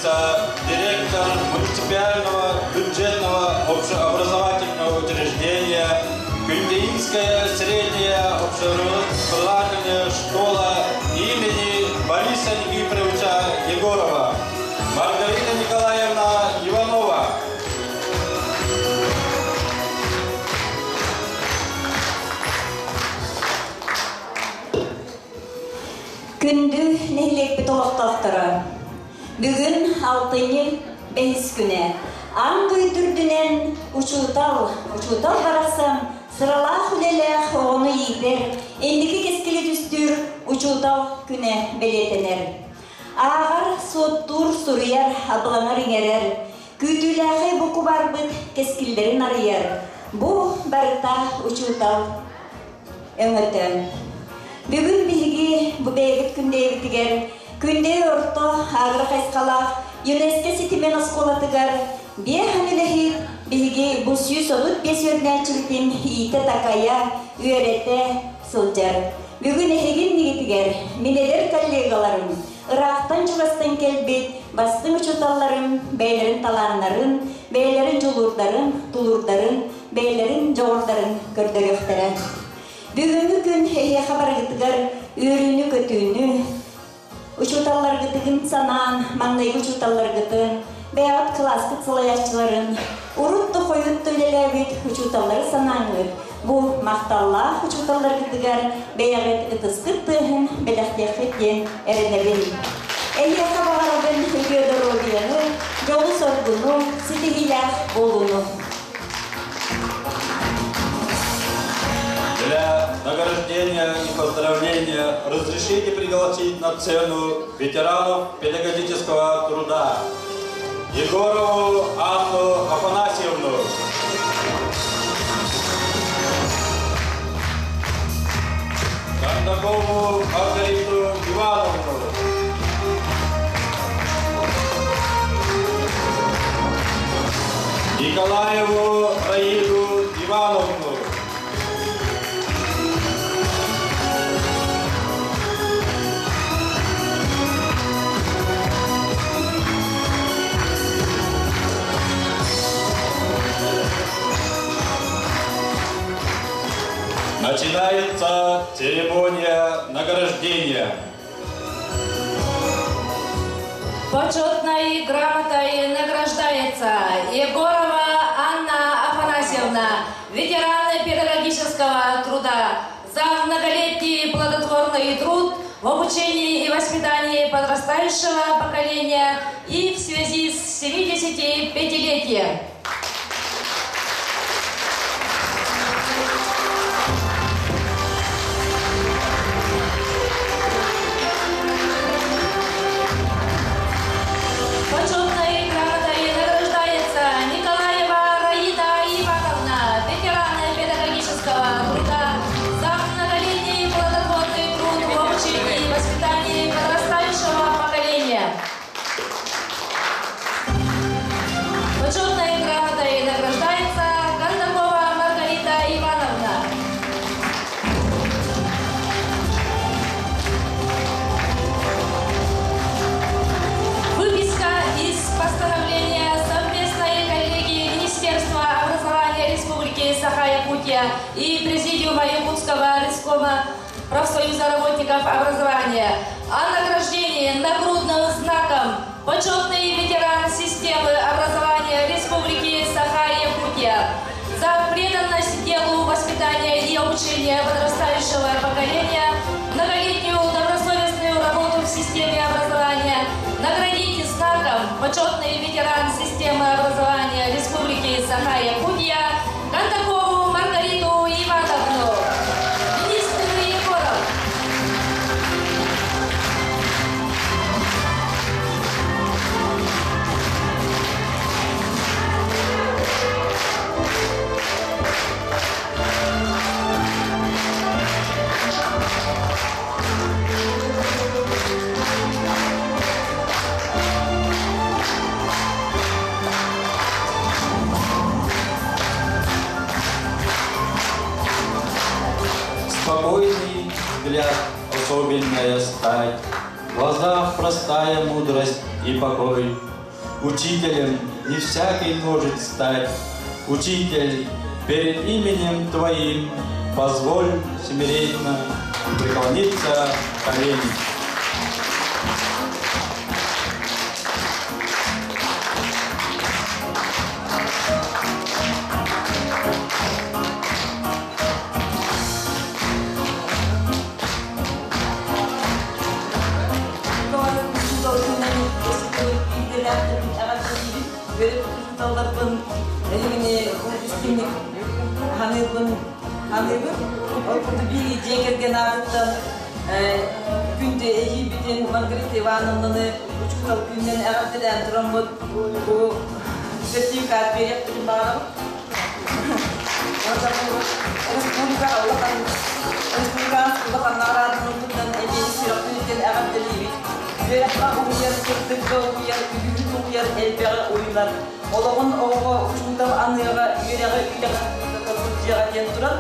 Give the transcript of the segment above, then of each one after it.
Награждается директор муниципального бюджетного общеобразовательного учреждения Күндеинская средняя общеобразовательная школа имени Бориса Никифоровича Егорова Маргарита Николаевна Иванова. Күндү нэһилиэкпит олохтоохторо! Бүгүн алтынньы бэһис күнэ. Аан дойду үрдүнэн учуутал, учуутал барахсан сыралаах үлэлээх оҕону иитэр, инники кэскили түстүүр учуутал күнэ бэлиэтэнэр. Ааҕар, суоттуур, суруйар, абылаҥар иҥэрэр, күүтүүлээхэй бу кубарбыт кэскиллэрин арыйар. Бу барыта учуутал өҥөтө. Бүгүн биһиги бу бэйэбит күндэйэбитигэр Күндэйэ орто агро хайысхалаах ЮНЕСКО ситимин оскуолатыгар биэһэн үлэһит биһиги бу 135 үөрэнээччибитин иитэ-такайа, үөрэтэ сылдьар. Бүгүн эһигин нигитигэр мин эдэр коллегаларым, ыраахтан-чугастан кэлбит бастыҥ учууталларым бэйэлэрин талааннарын, бэйэлэрин дьулуурдарын, тулуурдарын, бэйэлэрин дьоҕурдарын көрдөрүөхтэрэ. Бүгүҥҥү күн эһиэхэ барыгытыгар үөрүүнү-көтүүнү, учууталларгытыгын санаан, маҥнайгы учууталларгытын, бэйэҕит кылааскыт салайааччыларын, урут да хойут да үлэлээбит учууталлары санааҥҥыт, бу махталлаах учууталларгытыгар бэйэҕит ытыскыт тыаһын бэлэхтиэххит диэн эрэнэбин. Эһиэхэ баҕарабын үтүө доруобуйаны, дьолу-соргуну, ситиһиилээх буолууну. Для награждения и поздравления разрешите пригласить на сцену ветеранов педагогического труда Егорову Анну Афанасьевну, Кондакову Маргариту Ивановну, Николаеву Раиду Ивановну, Начинается церемония награждения. Почетной грамотой награждается Егорова Анна Афанасьевна, ветеран педагогического труда, за многолетний плодотворный труд в обучении и воспитании подрастающего поколения и в связи с 75-летием. Почетной грамотой награждается Николаева Раида Ивановна, ветеран педагогического труда, за многолетний плодотворный труд в обучении и воспитании подрастающего поколения. Почетной грамотой награждается Кондакова Маргарита Ивановна. Выписка из постановления совместной коллегии Министерства образования Республики Саха-Якутия и Президиума Якутского рескома профсоюза работников образования о награждении нагрудным знаком почетный ветеран системы образования Республики Саха-Якутия за преданность делу воспитания и обучения подрастающего поколения, многолетнюю добросовестную работу в системе образования, наградить знаком почетный ветеран системы образования Республики Саха-Якутия Кондакову Маргариту Ивановну. Министр Егоров. Спокойный взгляд, особенная стать, В глазах простая мудрость и покой. Учителем не всякий может стать. Учитель, перед именем Твоим позволь смиренно преклониться колени. Учууталларбын эһигини истиҥник ханыыбын ханыыбын. Ол курдук биир дьиэ кэргэн аатыттан күндү эһиибитин Маргарита Ивановнаны учуутал күнүнэн эҕэрдэлээн тураммыт бу сертификат биэриэхпитин баҕарабыт. Республика улахан республика улахан наҕараадаларбытынан эмиэ сүрэхпититтэн эҕэрдэлиибит. Үөрэххэ уһуйар, сырдыкка уһуйар, үгүһү тулуйар, элбэҕи уйунар. Олоҕун оҕоҕо учуутал аныаҕа, үөрэҕи үлэҕэ сылдьыаҕа диэн туран,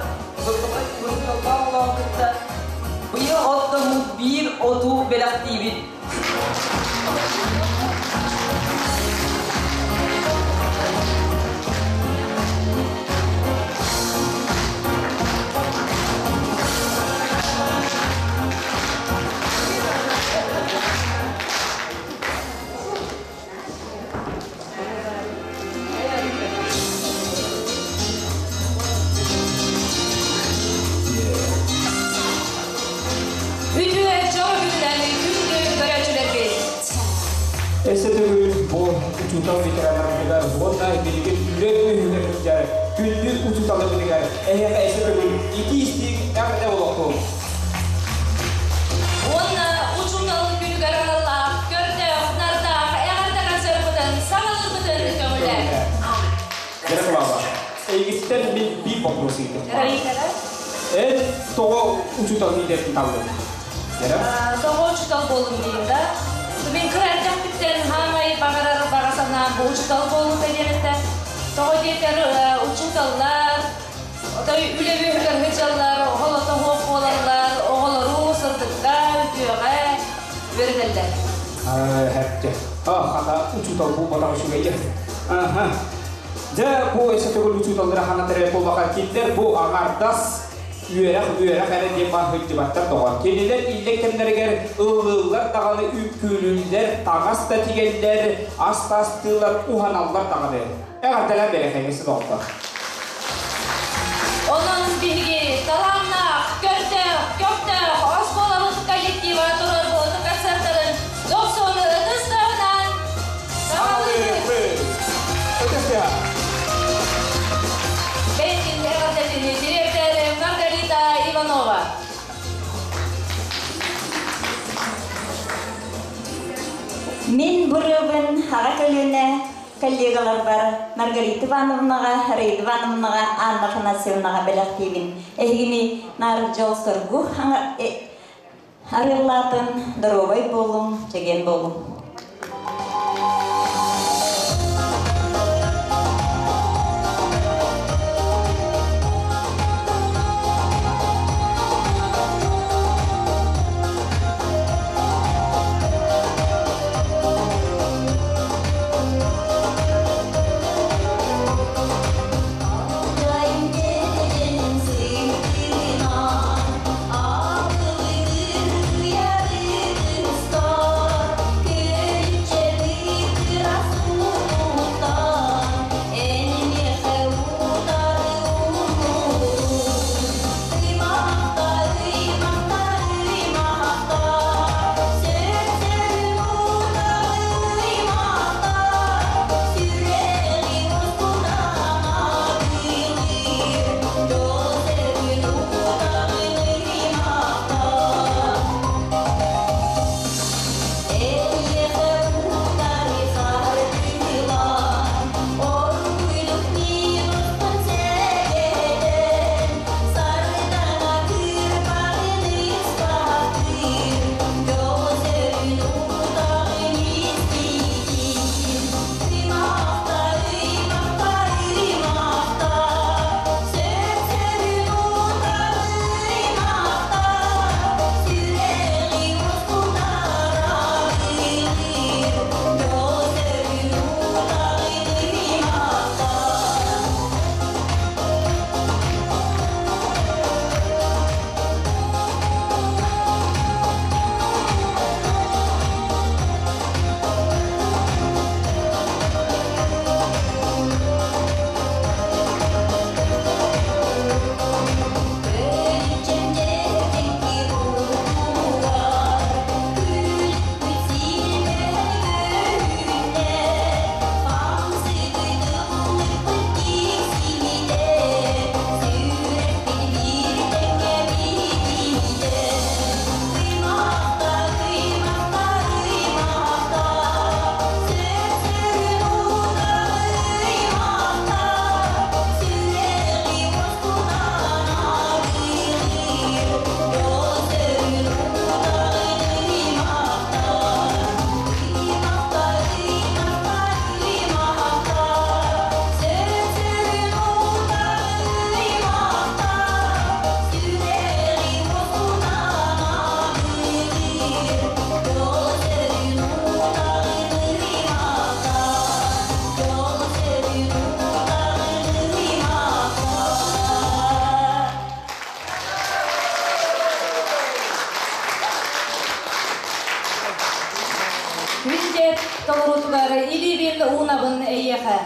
бурукаллаах олоҕун кытта быйыл оттоммут биир оту бэлэхтиибит. Үтүө дьол күнүнэн күндү көрөөччүлэрбит. Өссө төгүл бу учуутал ветераннарбытыгар уонна билигин үлэ үһүгэр сылдьар күндү учууталларбытыгар эһиэхэ өссө төгүл итии-истиҥ эҕэрдэ буолуохтун! Уонна учуутал күнүгэр аналлаах, көрдөөх, нардаах эҕэрдэ концерпытын саҕалыырбытын көҥүлэ. Ярослава, эйигиттэн мин биир боппуруос ыйытыахпар. Эн тоҕо учуутал идэтин таллыҥ? Яра? Тоҕо учуутал буоллум диигин да? Мин кыра эрдэхпиттэн хаамай баҕарар баҕа санаам бу учуутал буолуута диэн этэ. Тоҕо диэтэр учууталлар отой үлэ үөһүгэр сылдьаллар, оҕолото суох буолаллар, оҕолору сырдыкка, үтүөҕэ үөрэтэллэр. Хэпте. Хата учуутал буолбатах үчүгэйэ. Аха. Дьэ, бу өссө төгүл учууталлара хана тэрэ буоллаха кинилэр бу аҥардас үөрэх үөрэх эрэ диэн баар сылдьыбаттар доҕор. Кинилэр иллэҥ кэмнэригэр ыллыыллар даҕаны, үҥкүүлүүллэр, таҥас да тигэллэр, ас да астыыллар, уһаналлар даҕаны. Эҕэрдэлээн бэрэхэҥҥэ доҕоттор. Онон биһиги талааннаах, көрдөөх, көхтөөх оскуолабыт коллектива турар концерттарын дохсун ытыс тыаһынан саҕалыыбыт. Ытыс тыаһа. Бэйэтин эҕэрдэтин дириэктэр Маргарита Иванова. Мин бу ырыабын аҕа көлүөнэ коллегаларбар Маргарита Ивановнаҕа, Раида Ивановнаҕа, Анна Афанасьевнаҕа бэлэхтиибин. Эһигини наар дьол-соргу арыаллаатын, доруобай буолуҥ, чэгиэн буолуҥ. туһугар илиибин уунабын эйиэхэ.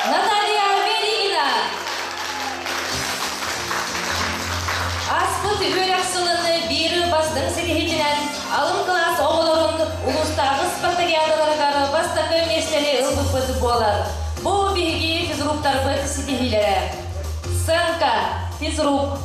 Наталья Веригина. Аспыт үөрэх сылын биир бастыҥ ситиһиитинэн алын кылаас оҕолорун улуустааҕы спартакиадаларыгар бастакы миэстэни ылбыппыт буолар. Бу биһиги физруктарбыт ситиһиилэрэ. Сценка, физрук.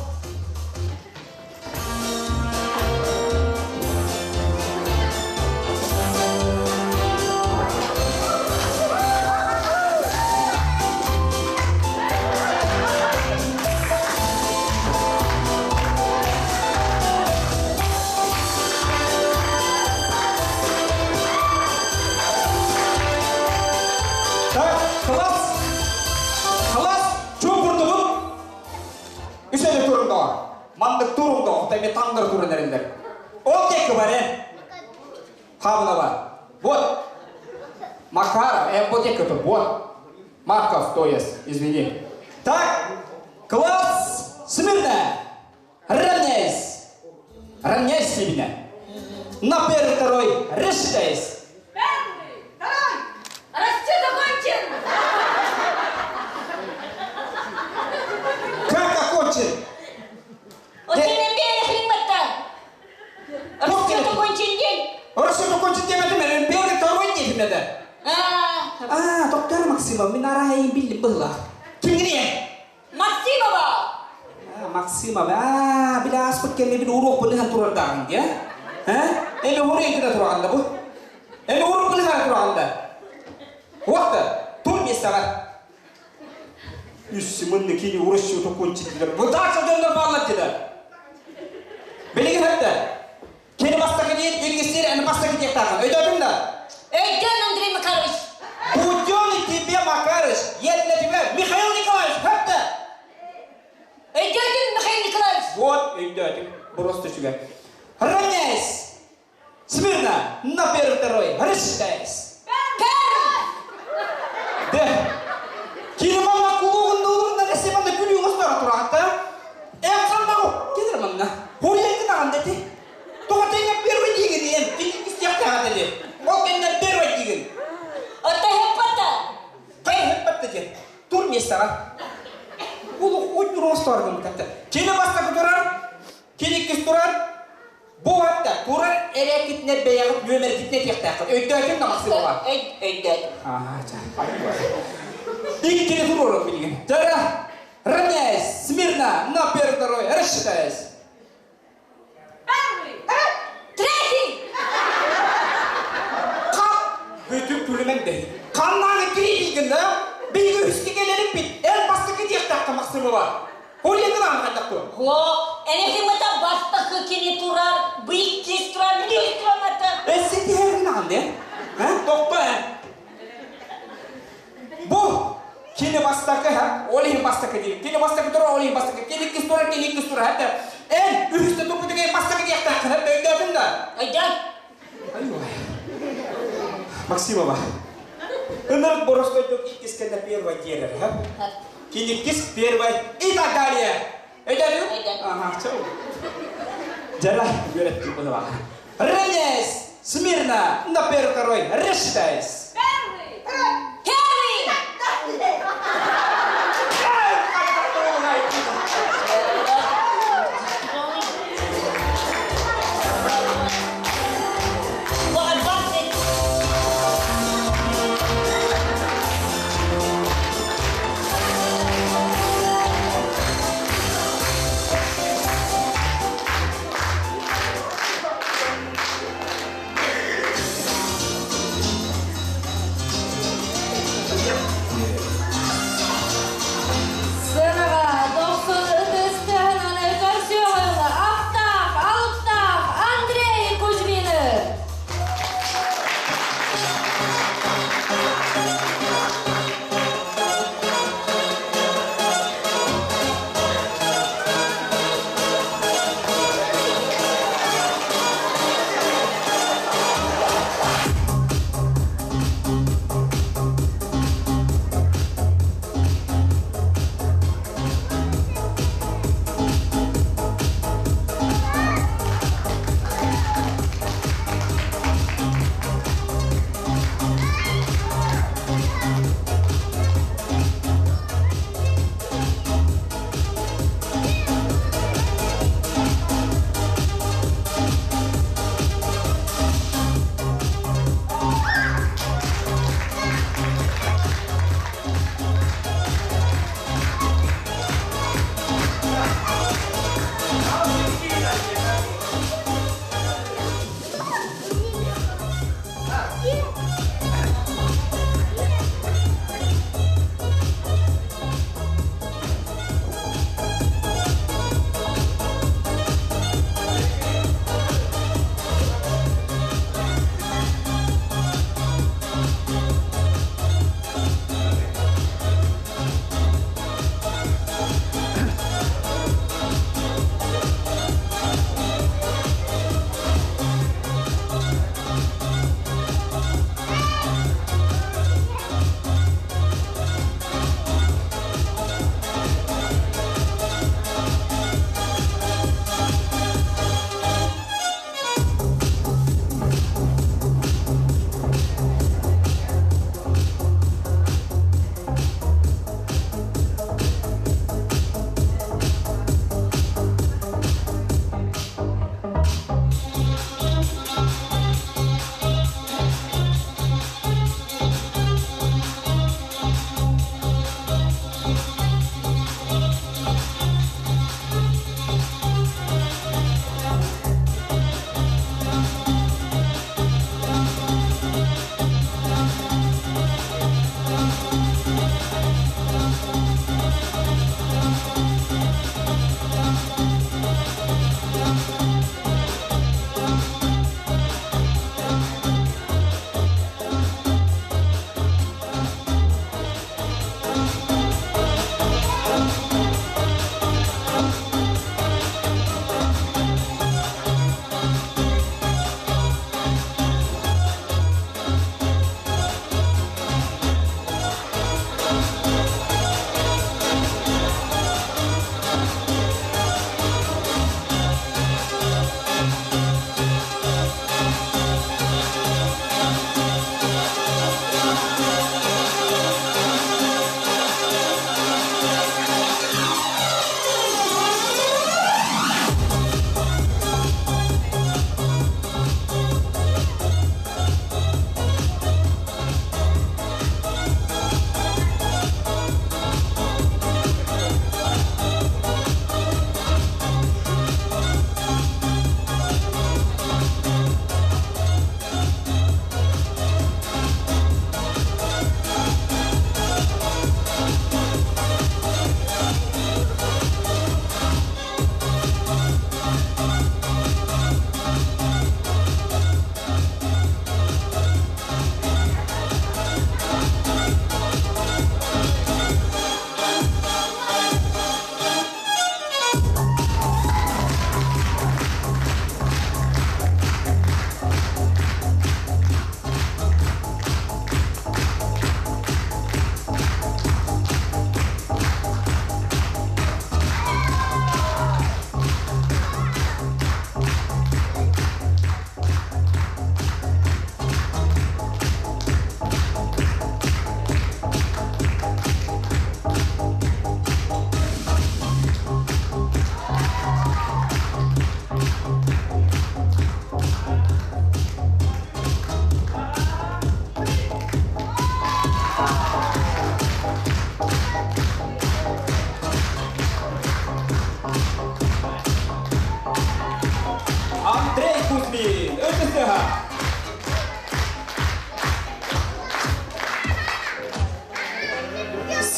Так, класс! Класс! Чуҥкурдубут! Үс эле турунда. Маннык турунда, отой таңдыр турун эрэллэр. Ол диэки барен. Хабылова. Вот. Макаров, вот диэки вот. Марков, то есть, извини. Так, класс, смирно! Равняйсь! Равняйсь себя! На первый, второй, рассчитайся! Первый, второй, расчет окончен! Как окончен? Расчет окончен день. Расчет окончен день, первый, второй день это. А, доктор Максимов, мин арай билли было. Кимгине? Максимова! А, Максимова, а, била аспыт кэлле бин уруок былыхан турардаан, я? А? Эми урук кida тураганда бу? Эн уруккуну тураҕын да? Уохта, тур миэстэҕэ. Үс мынны кини урусчу кончитлер. Бу дача дьоннор бааллар деді. Билигин хатта. Кини бастакы диэн илгистиир эн бастакы диэхтаахын. Өйдөөтүҥ да? Өйдөөн, Андрей Макарович. Будённый тебе Макарыч, я для тебя Михаил Николаевич, хатта. Өйдөөтүм, Михаил Николаевич. Вот, өйдөөтүм. Просто үчүгэй. Равняйсь! Смирно! На первый, второй! Рассчитайся! Первый! Да! Кини манна кулугун да эсе манна күлүү оҥостор тураата. Эн ханна кедер манна. Хоруйан гынаҕын дети. Тоҕо тэҥэ первый диигин эн кини истиэхтээх дели. Ол кэннэ первый диигин. Ота хеппата. Кай хеппатта диэн. Тур местаҕа. Улух уйдур оҥостор гыммытатта. Кини бастакы турар, кини иккис турар, Бу атта турар эрээккитинэ бэйэҕит нүөмэргитинэ этиэхтээххит. Өйдөөтүҥ да Максимова? Өйдөөтүм. Аа, ча. Иккини туруорун билигин. Тара, равняйсь, смирно, на первый, второй, рассчитайся. Первый! Третий! Хап! Бүтүн күлүмэн дэһин. Ханнааны кириигин да? Биһиги үскэ кэлэриппит. Эн бастакы диэхтээххэ Максимова. Хоруйгын аан хайдах тур? О, энэхимата бастакы кини турар, бу иккис турар, үс турамата. Эссе тиһэрин аан де. Ха? Тохто э. Бу кини бастакы ха, ол иһин бастакы диир. Кини бастакы турар, ол иһин бастакы. Кини иккис турар, кини иккис турар. Хатта эн үһүстэ турбутугай бастакы диэхтээххин, хатта өйдөөтүҥ да? Өйдөөн. Максимова. Ынырык боростойдук иккис кэннэ первый диэрэр, ха? Кини иккис первый и так далее. Өйдөөтүҥ? Өйдөөтүм. Ага, чау. Жара үөрэттим бұны Равняйсь! Смирно! На первый, второй, рассчитайся! Первый! Первый! Два, 20.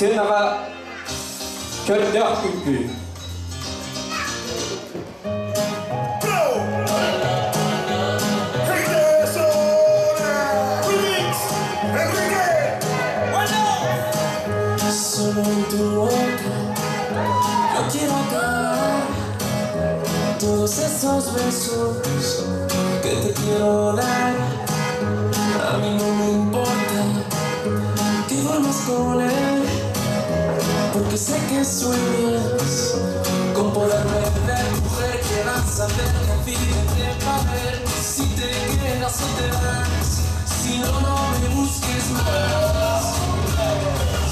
Сценаҕа көрдөөх үҥкүү. Solo en tu boca yo quiero acabar todos esos besos que te quiero dar. A mí no me importa que duermas con él, porque sé que sueñas con poderme ver. Mujer, ¿qué vas a hacer? Decídete pa' ver si te quedas o te vas. Si no, no me busques más.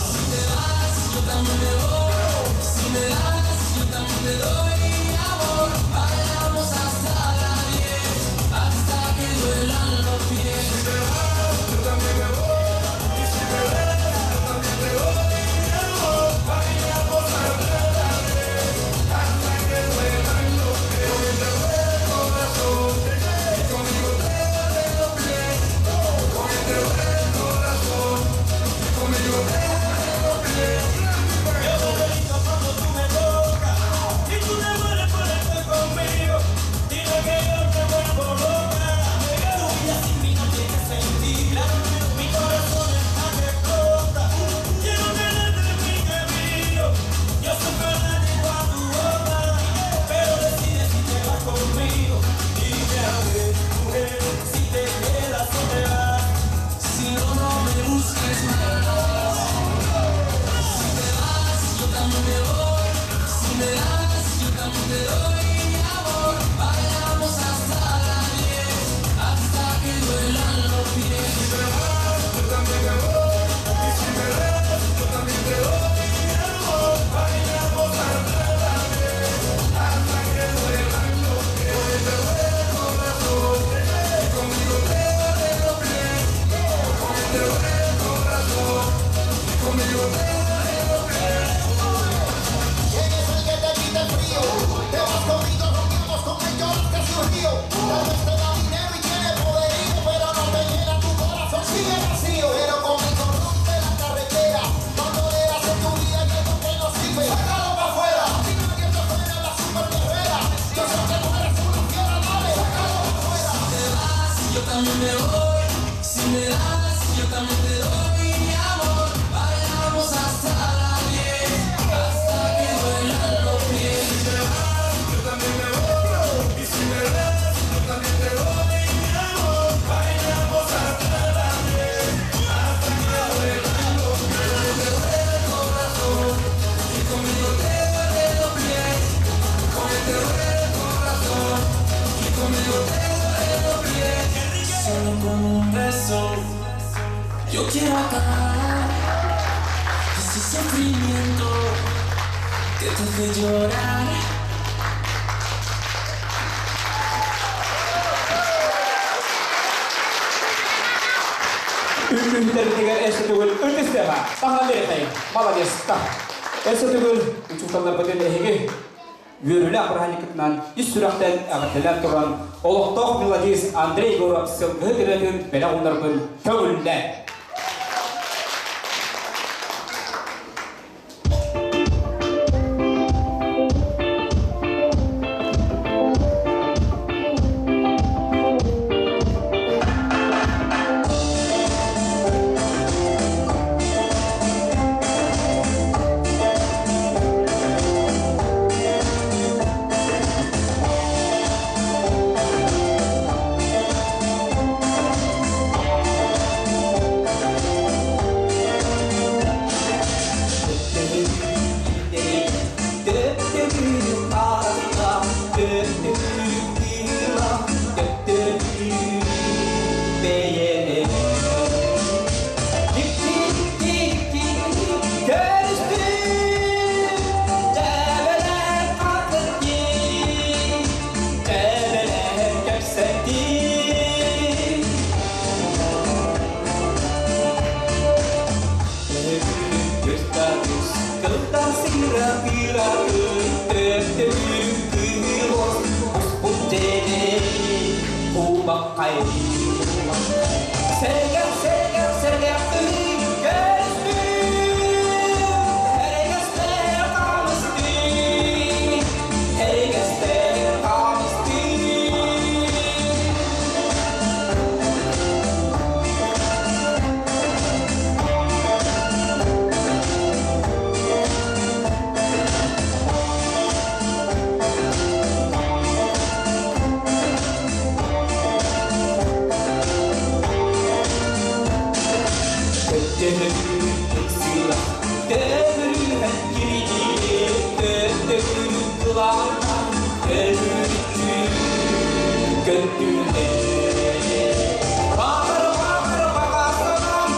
Si te vas, yo también me voy. Si me das, yo también te doy amor. Bailamos hasta las 10, hasta que duelan los pies. Si te vas, yo también me voy. Y si me das, yo también te doy amor. Bailamos hasta las 10, hasta que duelan los pies. Con el duele el corazón, y conmigo te duelen los pies. Con el te duele el corazón, y conmigo te duelen los pies. Yo me delito cuando tú me tocas y tú te mueres por estar conmigo. Dime que yo te vuelvo loca. Tu vida sin mí no tiene sentido. Mi corazón está que explota. Quiero tenerte en mi camino. Yo soy fanático a tu boca, pero decide si te vas conmigo. Dime a ver, mujer, si te quedas o te vas. Si no, no me busques más. Si te vas, yo también me voy. Si me das, yo también te doy amor. Bailamos hasta las 10, hasta que duelan los pies. Si te vas, yo también me voy. Y si me das, yo también te doy amor. Bailamos hasta las 10, hasta que duelan los pies. Con el te duele el corazón, y conmigo te duelen los pies. Con el te duele el corazón, y conmigo te duelen los pies. ¿Quién es el que te quita el frío? Te vas conmigo, rompimos con el lloras casi un río. Tal vez te da dinero y tiene poderío, pero no te llena tu corazón, sigue vacío. Pero conmigo rompe la carretera. Cuando le das en tu vida y algo que no sirve, sácalo pa' afuera. Si nadie te frena, la super guerrera. Yo sé que tú eres una fiera, dale, sácalo pa' afuera. Si te vas, yo también me voy. Si me das, yo también te doy amor. Bailamos hasta las 10, hasta que duelan los pies. Si te vas, yo también me voy. Y si me das, yo también te doy amor. Bailamos hasta las 10, hasta que duelan los pies. Te duele el corazón, y conmigo te duelen los pies. Con el te duele el corazón, y conmigo te duelen los pies. Solo con un beso, yo quiero acabar ese sufrimiento que te hace llorar. Үҥкүүһүттэрбитигэр өссө төгүл ытыс тыаһа таһынан биэриэххэйиҥ. Молодецтар. Өссө төгүл учууталларбытын эһиги үөрүүлээх бырааһынньыккытынан ис сүрэхтэн эҕэрдэлээн туран олохтоох мелодист Андрей Егоров сылгыһыт ырыатын бэлэх уунарбын көҥүллээ. Bağır bağır bağırsanam.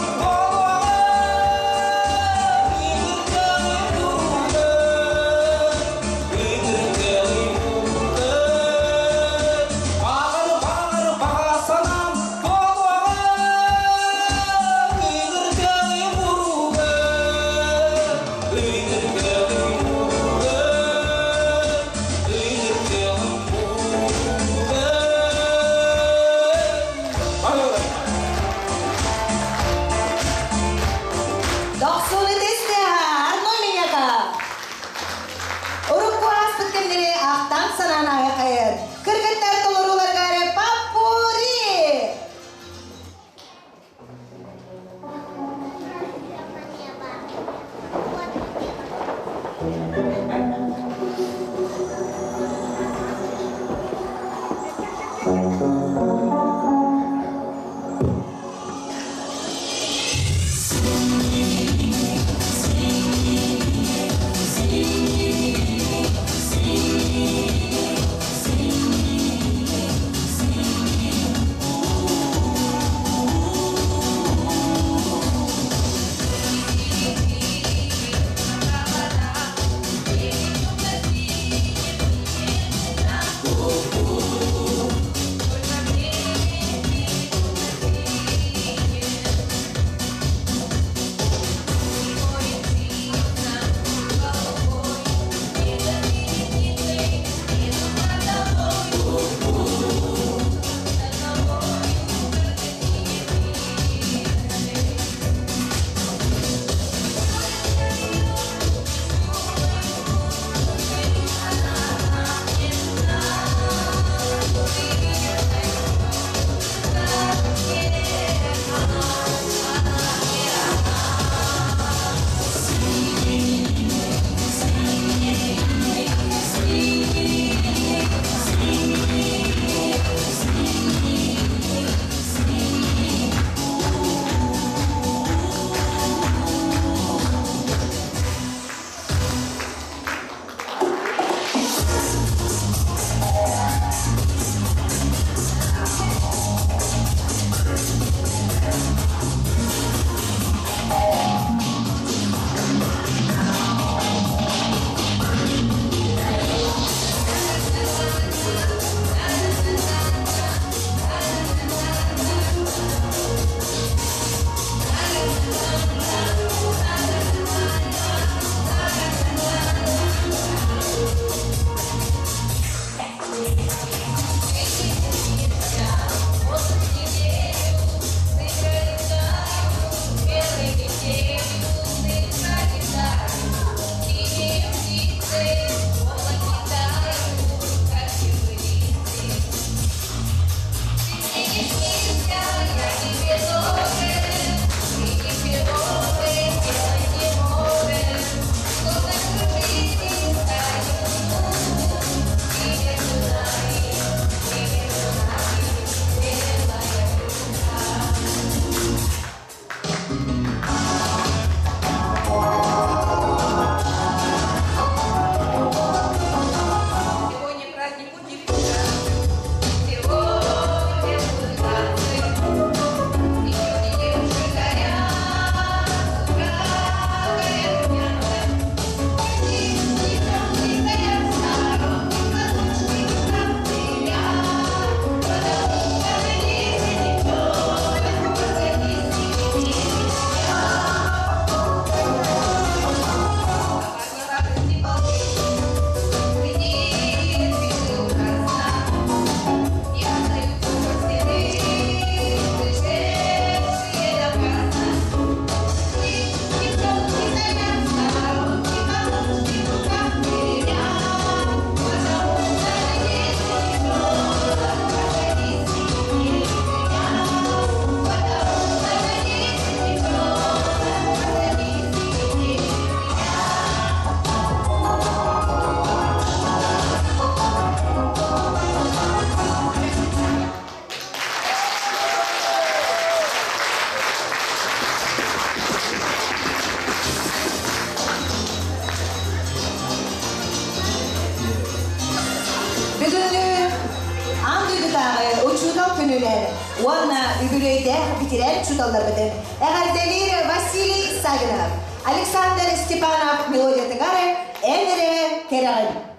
Уонна үбүлүөйдээх бэтэрээн учууталларбытын эҕэрдэлиир Василий Савинов, Александр Степанов мелодиятыгар Эн эрэ кэрэҕин.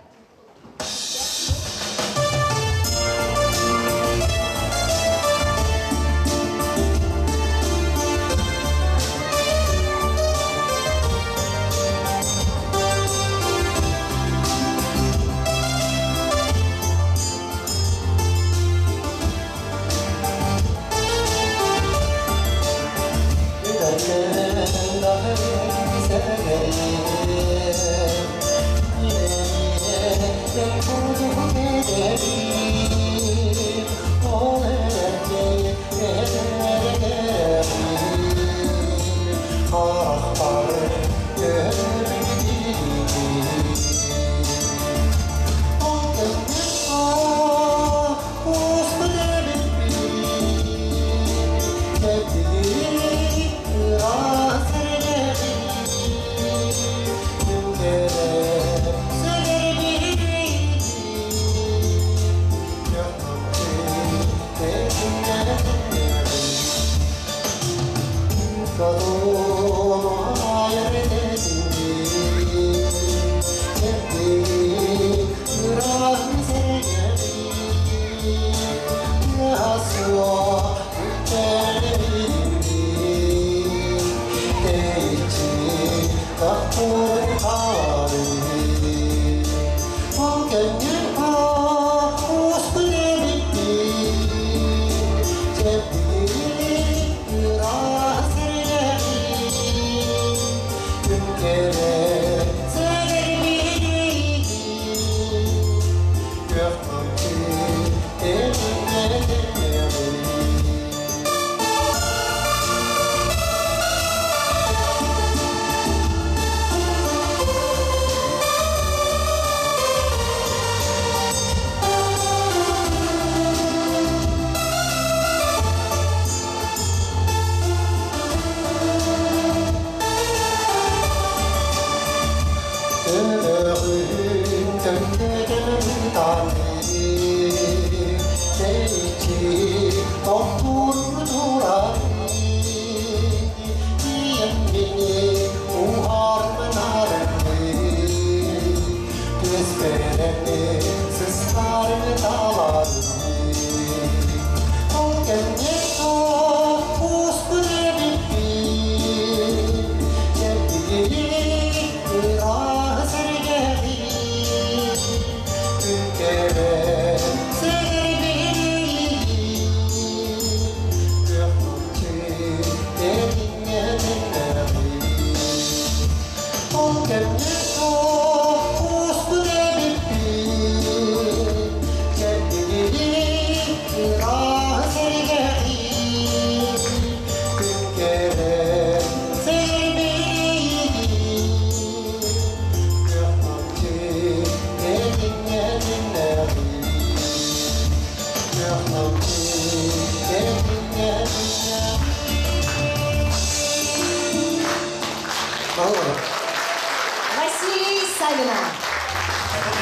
Василий Савинов.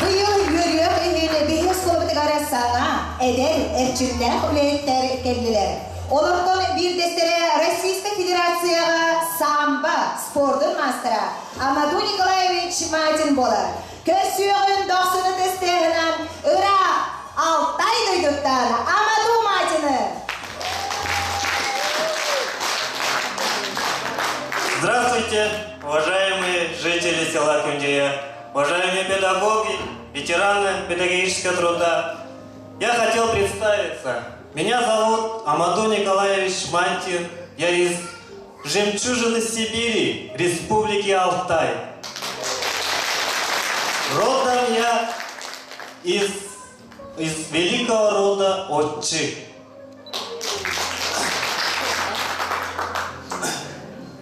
Быйыл үөрүөх иһин биһи оскуолабытыгар саҥа, эдэр, эрчимнээх үлэһиттэр кэллилэр. Олортон биирдэстэрэ Российскай Федерацияҕа самбо спордун маастара Амаду Николаевич Матин буолар. Көрсүөҕүн дохсуну тестээһинэн ыраах Алтай дойдуттан Амаду Матины! Здравствуйте, уважаемые жители села Кюндея, уважаемые педагоги, ветераны педагогического труда. Я хотел представиться. Меня зовут Амаду Николаевич Мантин. Я из жемчужины Сибири, Республики Алтай. Родом я из великого рода Отчи.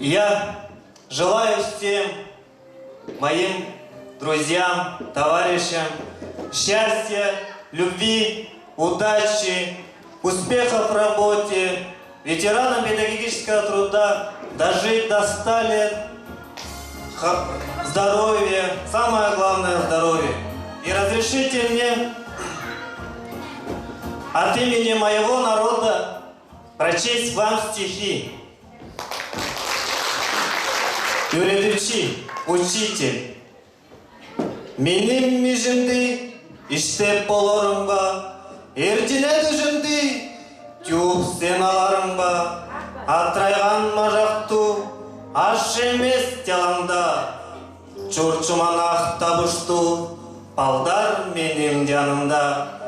Я желаю всем моим друзьям, товарищам счастья, любви, удачи, успехов в работе, ветеранам педагогического труда дожить до 100 лет, здоровья, самое главное здоровье. И разрешите мне от имени моего народа прочесть вам стихи. Öğretici, учитель. Меним межимди иштеп болорумба, эрдине түжүмди жууп сен аларыңба, атрайган мажактуу аш эмес жалаңда, чурчуманак табыштуу балдар менин жанымда.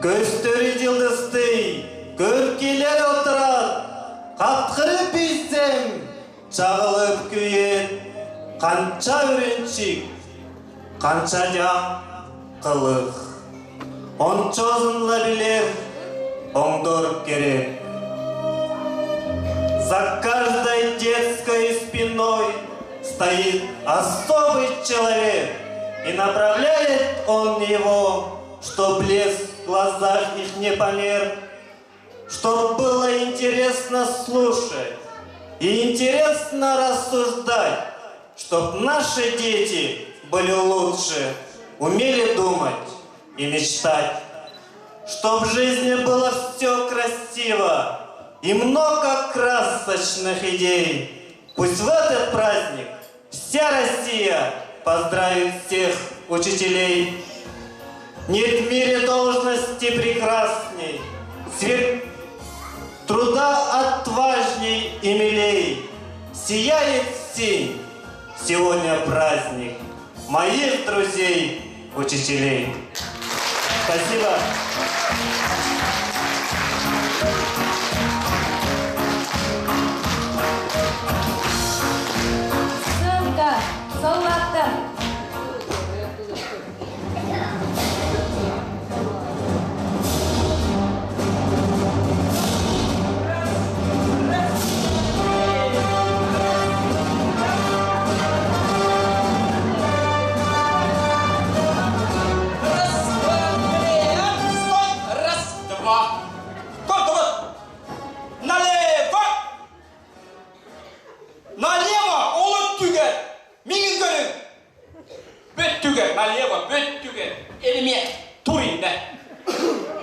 Көздөрү жылдыздай, көркелер отурат, каткырып ийсем, чагылып күйөт, канча үйрөнчүк, канча кылык. Ончозун билер, оңдор керек. За каждой детской спиной стоит особый человек, и направляет он его, чтоб блеск в глазах их не померк, чтоб было интересно слушать и интересно рассуждать, чтоб наши дети были лучше, умели думать и мечтать, чтоб в жизни было все красиво и много красочных идей. Пусть в этот праздник вся Россия поздравит всех учителей. Нет в мире должности прекрасней, свет труда отважней и милей. Сияет синь сегодня праздник моих друзей, учителей. Спасибо. Сымка, соллаттар. Раз, два, три, стой! Раз, два. Контур. Налево! Налево! Ол өттүгэр! Миигин көрүҥ! Бөттүгэр! Налево! Бөттүгэр! Элиме туринне!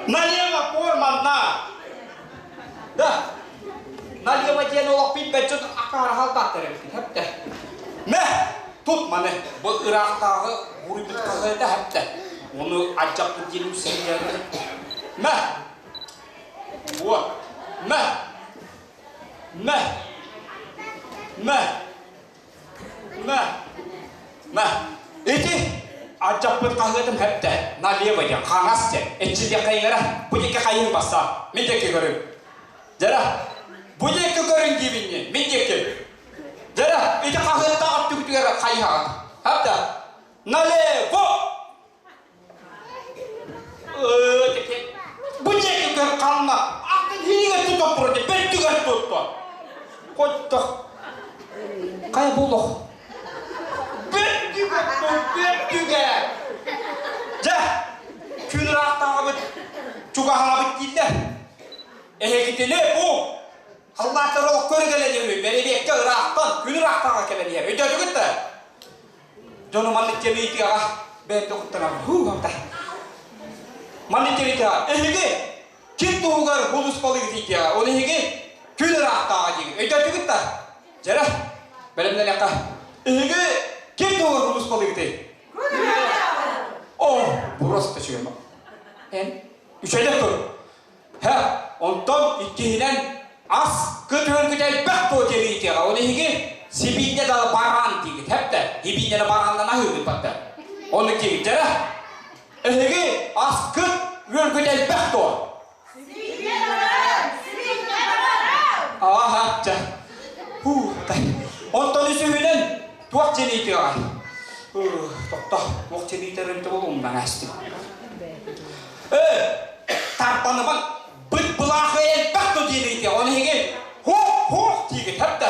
Налево корманна! Да! Налево диэн олох билбэт дьон акаары халдааттар эбиккин, хэптэ. Мэ! Тут маны бу ыраахтааҕы буруйбут хаһыата хэптэ. Ону алдьаппыт диэн үсэрдээри. Мэ! Вот! Мэ! Мэ! Мэ! Мэ! Мэ! Ити алдьаппыт хаһыатым хэптэ. Налево диэн хаҥас диэн. Эччилиэххэ иҥэрэ. Бу диэки хайыҥ басса. Мин диэки көрүҥ. Дьэрэ, бу диэки көрүҥ диибинни, мин диэки. Дьэрэ, ити хаһыаттаах өттүгүтүгэр хайыһаҕыт. Хапта, налево! Бу диэки көр ханна, атын хиигэр тутан турар, бэртигэр тутта. Хотто. Хайа буолуох. Бэртигэр тут, бэртигэр. Дьэ, күн ыраахтааҕыбыт чугаһаабыт дииллэр. Эһигитини бу халлааттар олох көрүгэлэн үһү, бэрэбиэккэ ыраахтан, күн ыраахтааҕа кэлэн иһэр. Өйдөөтүгүт да? Дьону маннык диэн ыйытыаҕа бэйэм да куттанабын. Һуу, амта. Маннык диэн ыйытыаҕа. Эһиги ким туһугар улуспалыгыт ыйытыаҕа. Ол эһиги күн ыраахтааҕа диигит. Өйдөөтүгүт да? Дьэрэ, бэлэмнэниэххэ. Эһиги ким туһугар улуспалыгытый? О, просто үчүгэй. Эн үчүгэйдик тур. Һэ, онтон иккиһинэн ас көтүөргүт элбэх дуо диэн ыйытыаҕа. Ол иһиги сибиинньэ да бараан диигит, хэптэ. Сибиинньэни барааннан аһыыгыт батта. Ону диигиттэрэ. Эһиги аскыт үөргүт элбэх дуо? Сибиинньэ бараан! Сибиинньэ бараан! Ааха, чэ. Хуу, Онтон үсүһүнэн туох диэн ыйытыаҕа? Тохто, туох диэн ыйытар эбитэ буолуо умнан аастым. Ээ, тарбанымаҥ, быт былаахы элбэх да диэн ыйытыа, оны эһиги хуох-хуох диигит, хапта.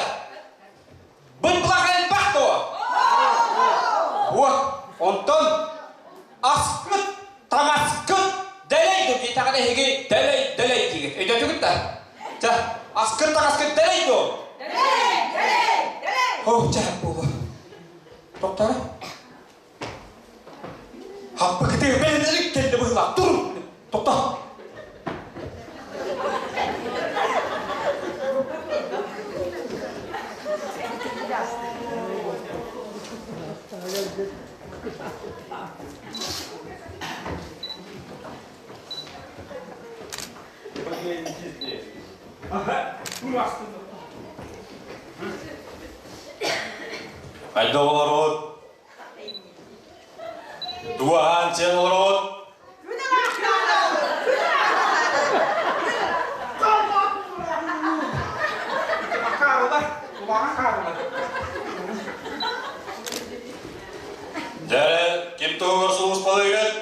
Быт былаахы элбэх дуо? Вот, онтон аскыт, таҥаскыт дэлэй дуо диэтэҕинэ эһиги дэлэй, дэлэй диигит. Өйдөөтүгүт да? Чэ, аскыт, таҥаскыт дэлэй дуо? Дэлэй, дэлэй, дэлэй! Оо, чэ, буолуо. Доктора? Хаппыкытыгар бэлэмнэник кэллэ быһыылаах. Тур! Тохто! Хайда олорот? Туахан сен олорот? Дәрі, ким туғыр сулуспалыгын?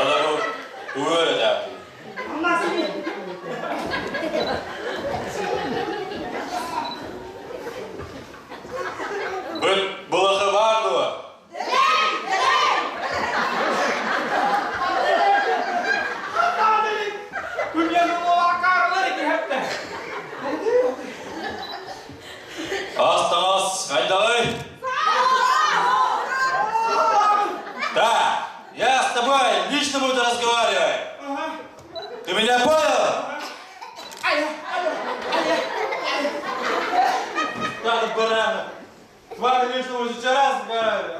Ада бу туғыр да. Бүт бұлықы бар дуа? Астаңас, қайдағай? Да, я с тобой лично буду разговаривать. Ты меня понял? Да, барана. С вами лично уже сейчас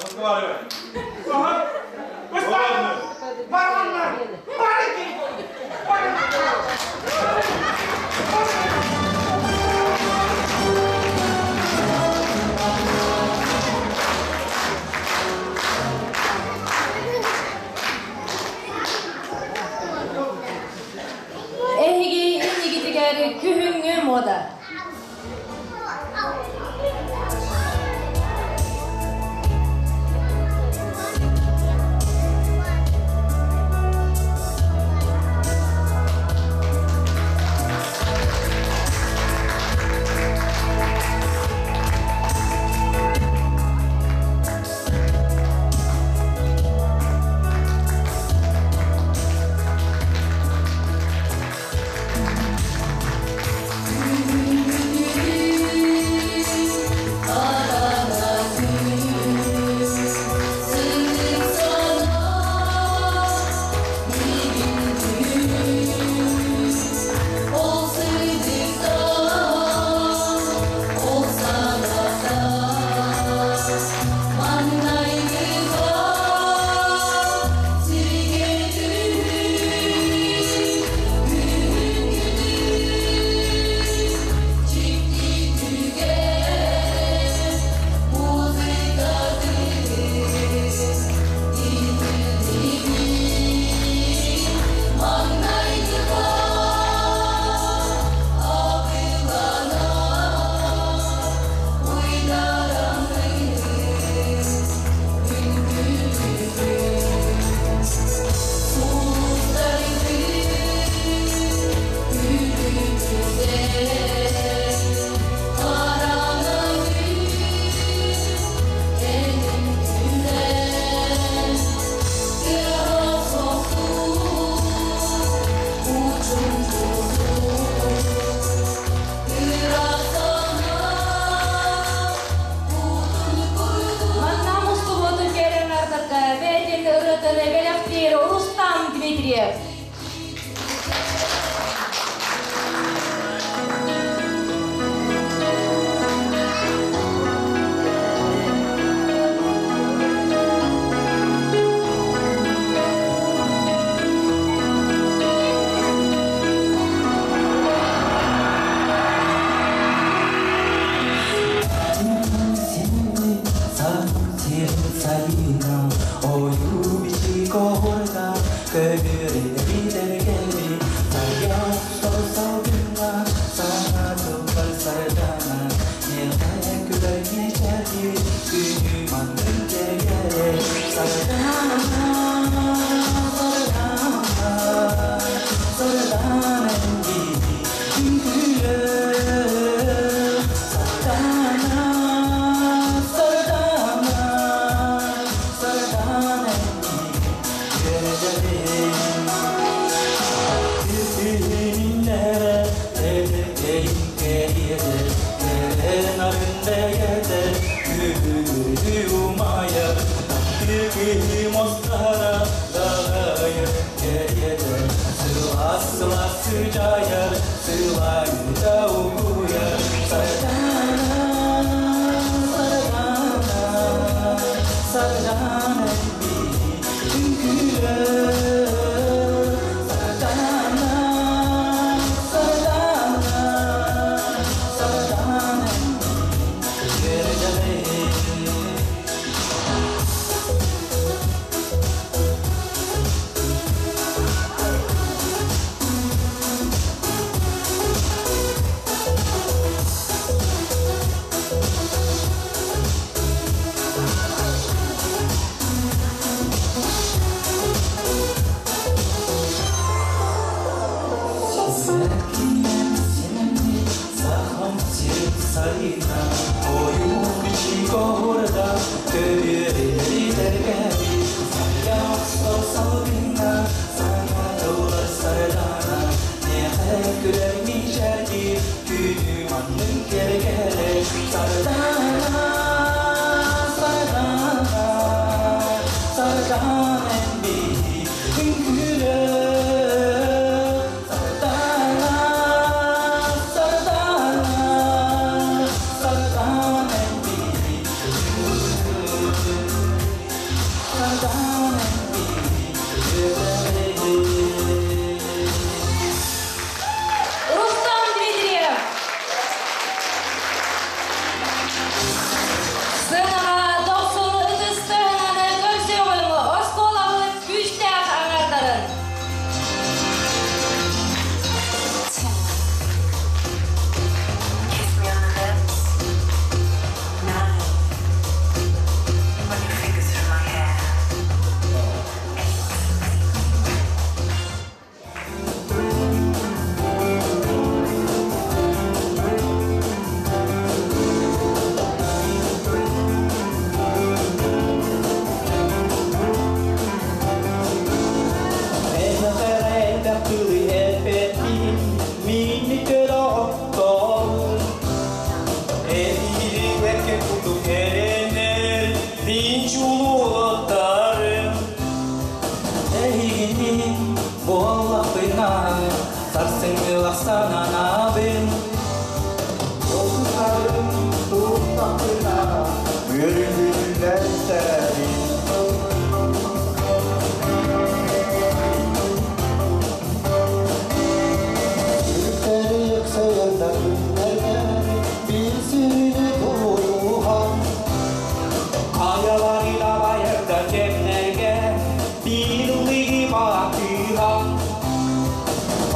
разговаривать. Ага. Ладно. Баранlar! Барыки! Эһиги иннигитигэр күһүҥҥү мода. Манна мустубутун керен ардырга бәйтин ырытын белектир Рустам Дмитриев. Sarana, Рустам Дмитриев. Сценаҕа дохсун ытыс тыаһынан көрсүөҕүҥ оскуолабыт күүстээх аҥардарын. Kiss me on the lips. 9. Run your fingers through my hair. 8.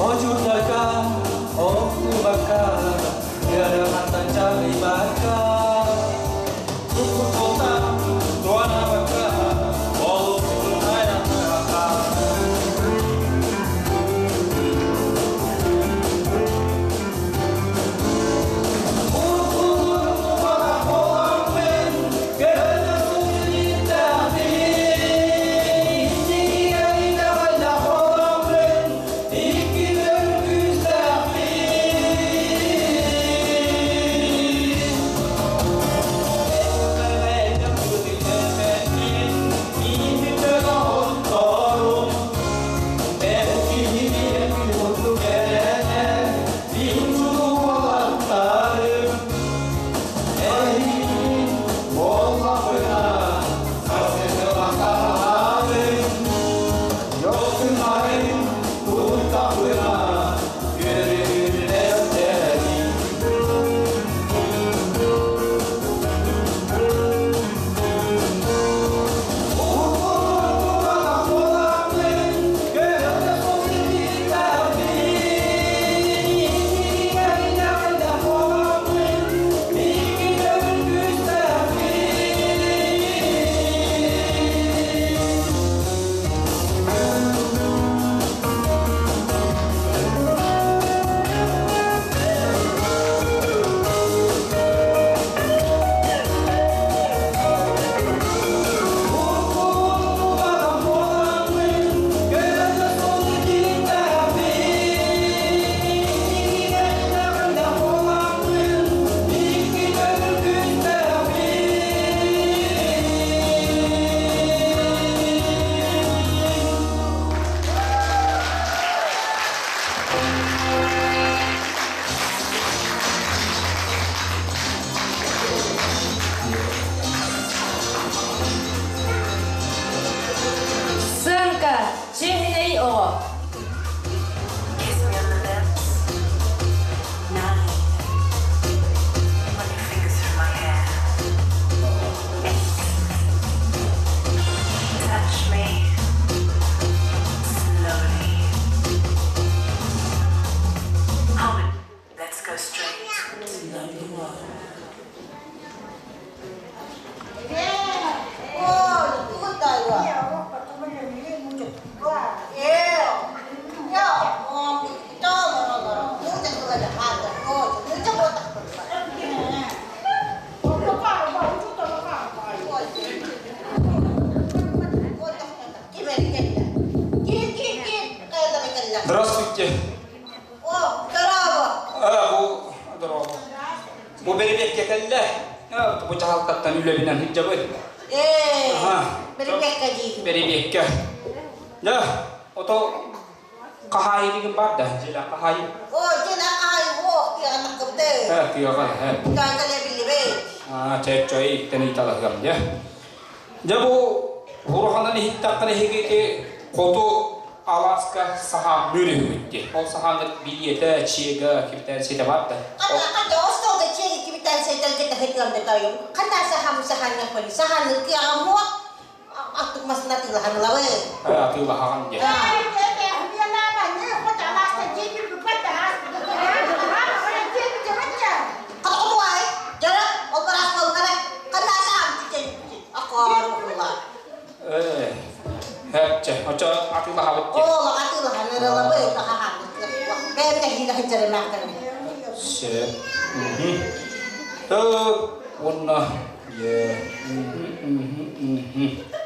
Очурдарга, охтубакка, ярахаттан чагыйбакка. Бу бэрэбиэркэ кэллэ. Бу дьаһалтаттан үлэбинэн сылдьабын. Ээ, бэрэбиэркэ диигин. Бэрэбиэркэ. Дьэ, ото хаһаайыныгын бар да, дьиэлээх хаһаайын. О, дьиэлээх хаһаайын уох тыаҕа таххыбыты. Э, тыаҕа, э. Кэлэ биллибит. Аа, чэ, чой, иттэн ыйталаһыам, дьэ. Дьэ бу ураханан иһиттэххинэ эһиги хоту алааска саһаанныыр үһүгүт дии. Ол саһааҥҥыт билиэтэ, чиэгэ, кибитээҥсийэтэ баар да? Хата, остуолга чиэгэ кибитээҥсийэтэ кэтэһитиэм да тойум. Хата саһаам саһаанньахпын. Саһаанныыр кыаҕым суох. Аттык масын атыылаһан ылабын. Атыылаһаҕын дии. Чэ, очо атыылаһабыт дии. Оолох атыылаһан ырылабы бэйэм тэһиилэ сылдьарымаахтарым. Сөп. Так, уонна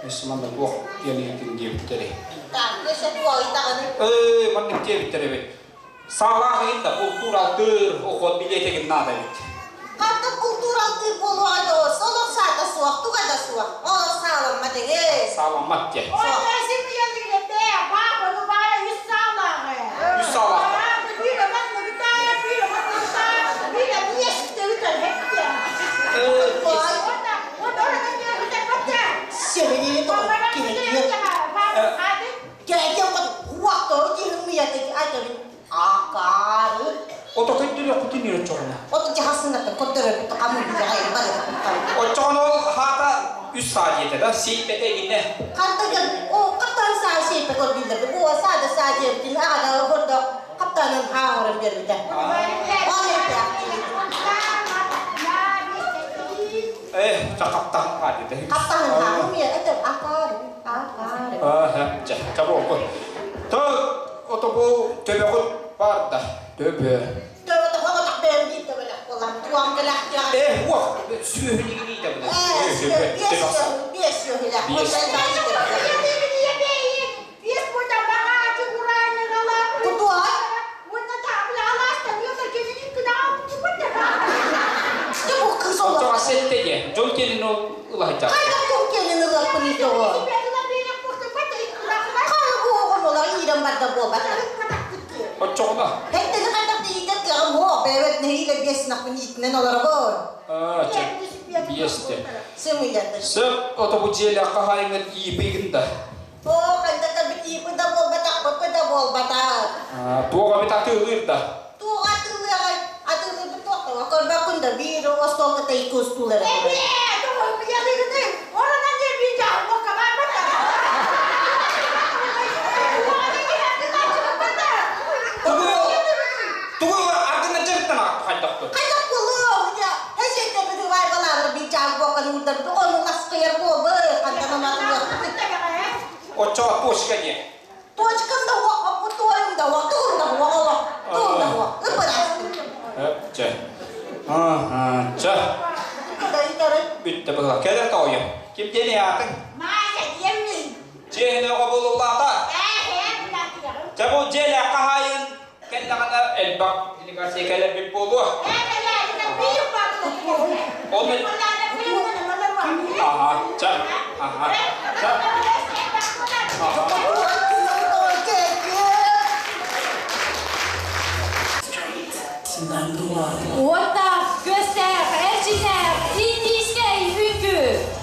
Өссө манна туох диэн диэбиттэрий? Ээ, маннык диэбиттэр эбит. Саалаах ыйын да култуур-алтыыр охот билиэтигин наада эбит. Ханна култуур-алтыыр буолуоҕа доо, солох саата суох, туга да суох. Олох сааламмат эгэ. Сааламмат диэн. Үс саалаах. Ото көттөрүөхпүтүн оччоҕуна. Оччоҕуна ол хаата үс саа диэтэ да, сиэйпэтэ игинэ. Э, хаптаһын хаа диэтэ. Чэ, чабуокку. То ото бу төбөҕүт бар да, төбө. Э, уох, сүөһүнигин иитэ Оччоҕо сэтте диэ. Дьон кэлин ол ылаһыйдах. Оччоҕуна? Аа, чэ, биэсте. Сөп, ото бу дьиэлээх хаһаайыҥҥыт иипыйгын да? Туох эбит атыылыыр да? Тугу тугу аргына дьарыктан хайдахпыт? Оччоҕо точка диэ. Чэ. Ага, чэ. Бүттэ быһыла. Кэлэр тоойум. Ким диэни аатыҥ? Дьиэһин оҕо буолуллаата. Чэ бу дьиэлээх хаһаайын кэллэҕинэ элбэх делегация кэлэрбит буолуо. Ол Аха, чэ. Аха, чэ. Аха. Уоттаах, күөстээх, эрчимнээх, индийскэй үҥкүү!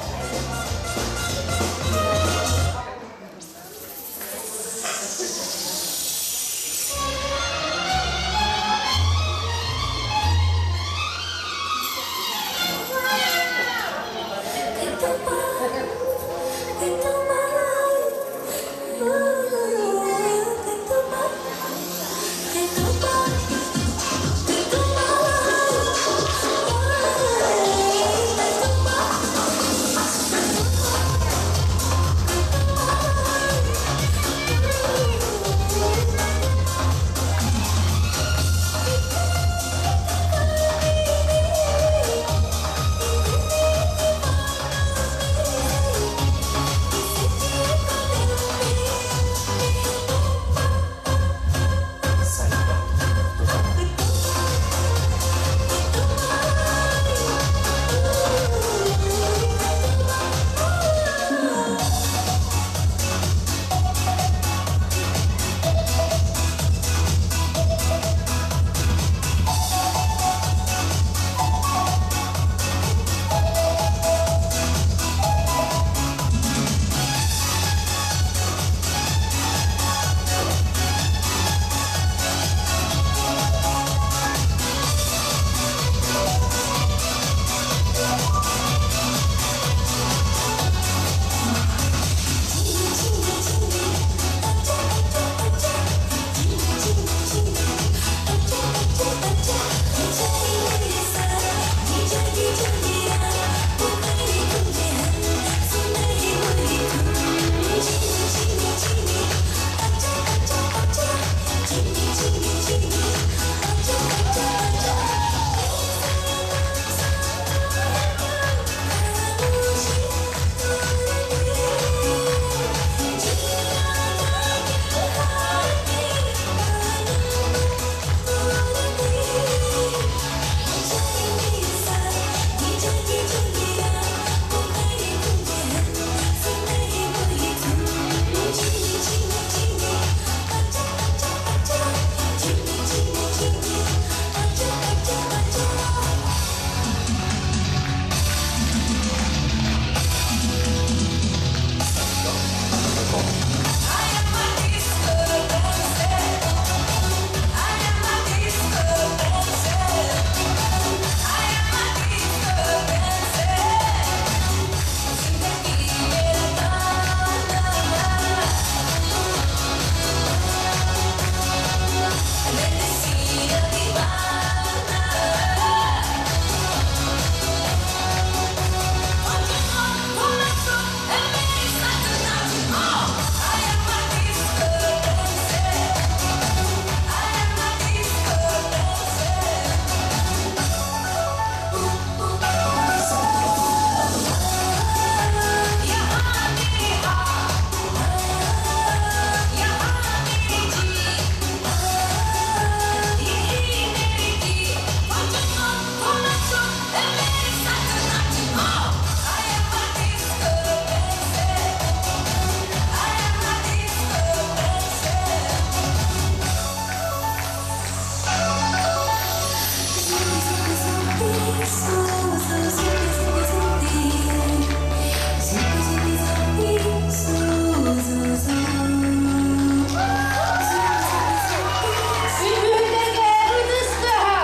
Үһүннэргэ ытыстыһа!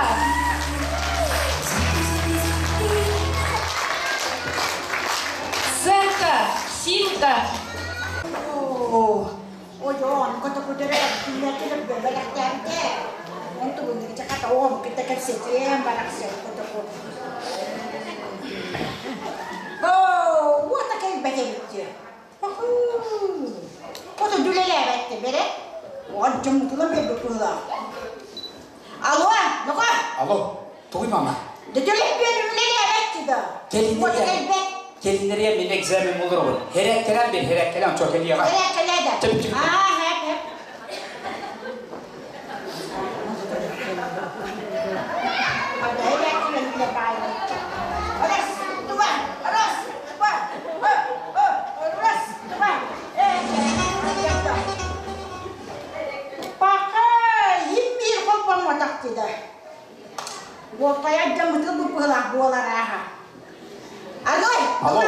Сценка, симка. Ойоон, котокутара күннэртэн бэлэхтээбитэ. Он тугуннук чаката оҕом кытта кэпсэтиэм барахсан котоку. Оо, уота кэлбэт эбит дии. Ото дүлэлээбэтте бере. Оҕон дьоммутунан биэрбит быһыылаах. Алло, ну-ка. Алло, тугуй мама? Дөтөлөппүөн үлэлээбэт да. Уота кэлбэт. Келиннериэ мин экзамен болоробун. Хереккелен бир, хереккелен чо келиэҕэ. Хереккеле да. Чып чып. Аа, хэп хэп. Раз, два, раз, два, раз, два. Пока им мир холбоммотах дида. Уоппайа дьамытыл быһылаах буолар ааха. Алло, Алло,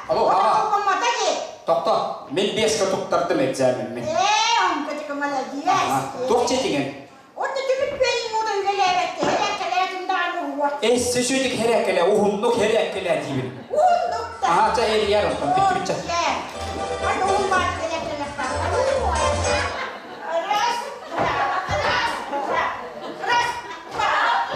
алло, мама. Холбоммота ди. Тохто, мин беске туттардым экзаменмин. Ээ, онко молодец. Туох четиңен? Отто түмүк пейин ода үлелээбэтте, хереккелээтим даҕаны уһуа. Эссе сөйдик хереккеле, уһуннук хереккеле диибин. Уһуннук да. Аха, ча эрийэр онтон, бүттү бүтчэ. Ай, уһун баат хереккелек бар. Раз, два, раз, два, раз, два, раз.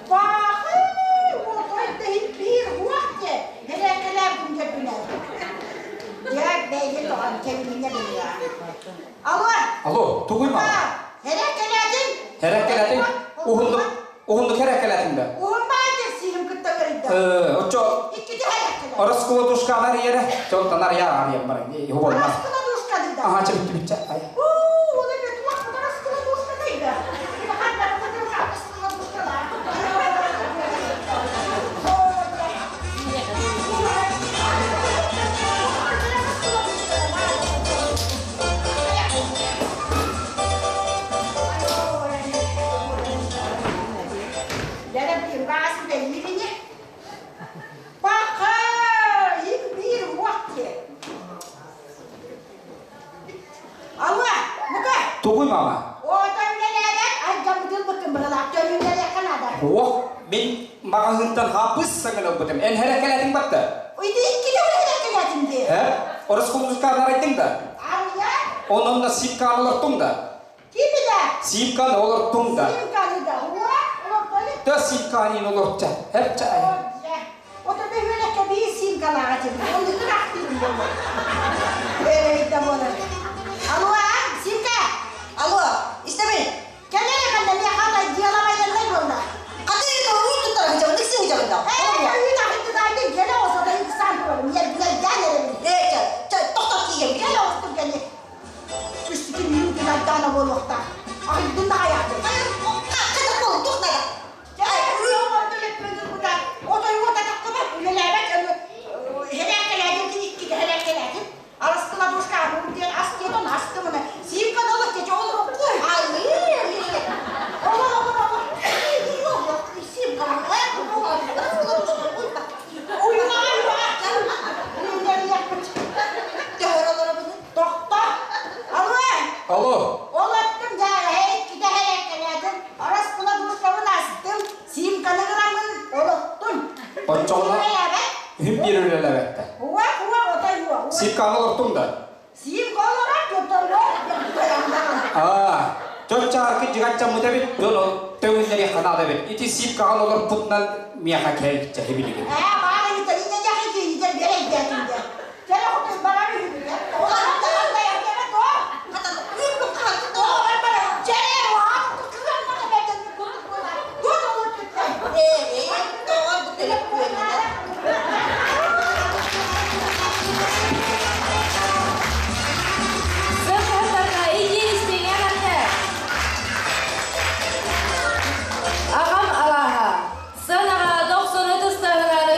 Баахы, отой да биир хуах де, хереккелер күнде Дьэ, бэйи тоҕон кэлиминэ билиэ. Алло! Алло, тугуй мама? Хереккелээтин! Хереккелэтин? Уһуннук, уһуннук хереккелэтин да? Уһун баайдыр сиһим кытта ырыйда. Оччо Иккити хереккелэ. Расколотушканар иэрэ, чонтанар яар яммар, хуbolмас. Расколотушкады да. Аха, ча бүттү бүтчэ. Ай. Уу, ол эбит туох расколотушкадайда. Ханна расколотушкалар. Алло, ну-ка. Тугуй мама? Ох, мин маҕаһыынтан хапыс саҥан ылбытым. Эн хереккелэтиҥ батта? Э? Расколотушканар айдың да? Онон да сипканы олортуң да? Сипканы олортуң да? Да сипканин олортча. Хепча ай. Алло, Симка! Алло, истэбин. Кэлэр ханна миэхэ дьыалабайыннай буолла. Хаты уй туттара хычабын, икси хычабын да. Ээ, үй тахытты келе осода иксан турарым. Ерден эребин. Ээ, чэ, чэ, тохтор тиийем. Келе остур кели. Үстүкүн мүмкүн айдаана буолуохта. Айдын да аяты. Хата бол, тух нада. Отой уота тахтыбат, үлелээбэт, херээккелээдин икките херээккелээдин. Арастыла душка диэн ас диэтон астымына. Симка долок тече олор кой. Алы, Олор, олор, олор. Симка, Уйуга, уйуга. Тохто. Алло. Алло. Олоттум жаа, икките херээккелээдин. Арастыла душкабын астым. Симканы гырамын олоттум. Оччоҕуна үһүн биир үлэлээбэттэ. Уа, уа, отой уа. Сипканы олортуң да? Симка олорор, жоторлор, Аа, чоччааркы жыгаччаммыта бит, дьон ол төҥүннэри ханаада бит. Ити сипкаҕын олорпутунан миэхэ кэлчэ хибилигин. Ээ, баара ита, ине яхы киинигер берейдэтинде. Теле хотун барар үһүбүтэ. Хата, уй бу хата. Ээ, ээ, тоҕор бу төлөппүөннэ. Сыххатарга иди истиҥэ Аҕам алааһа. Сыанаҕа дохсун ытыстаһынары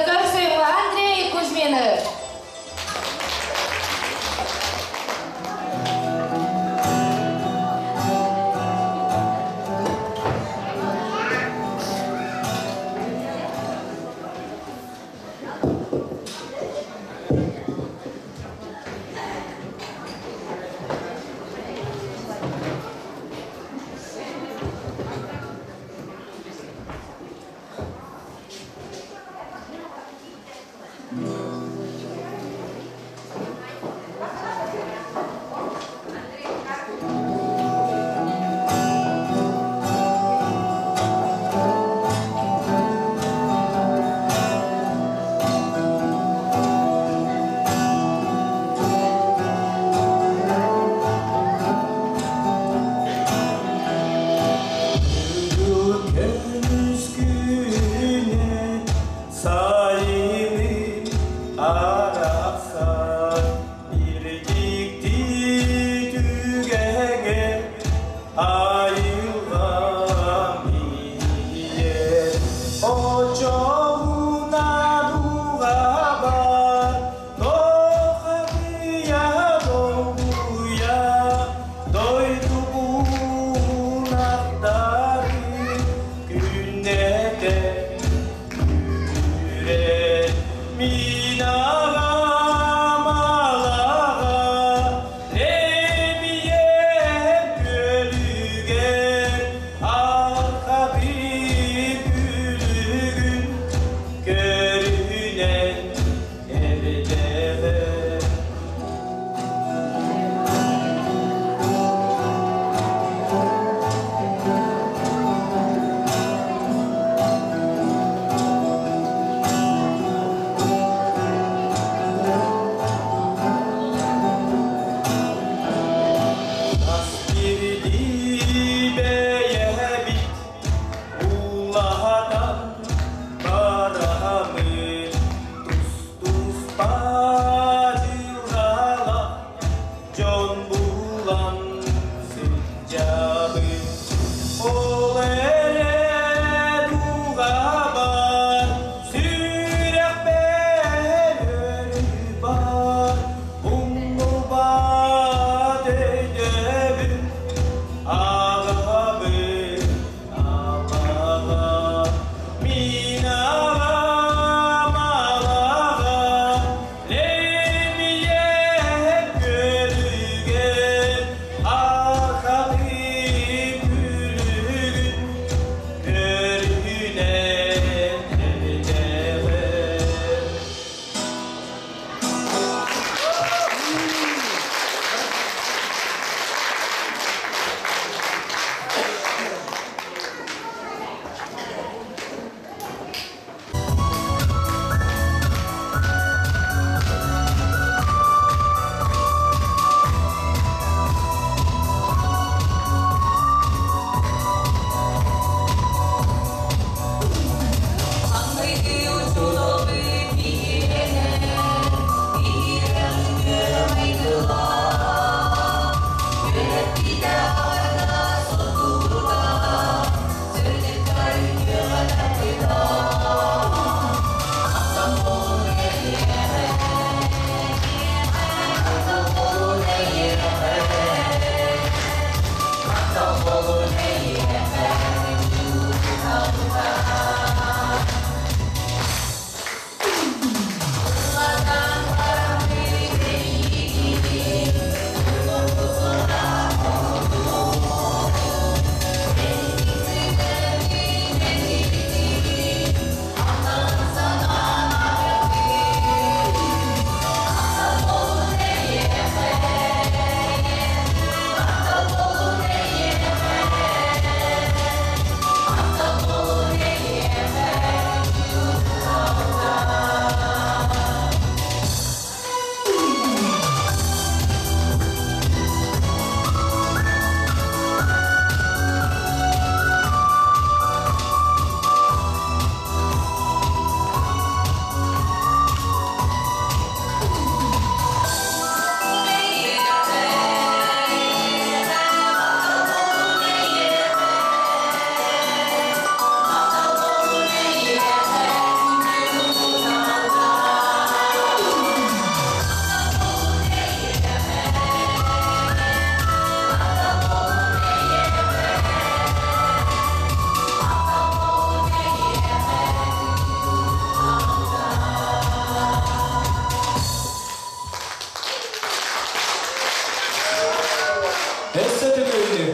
Өссө төгүл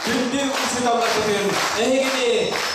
күндү учууталларбытын эһигини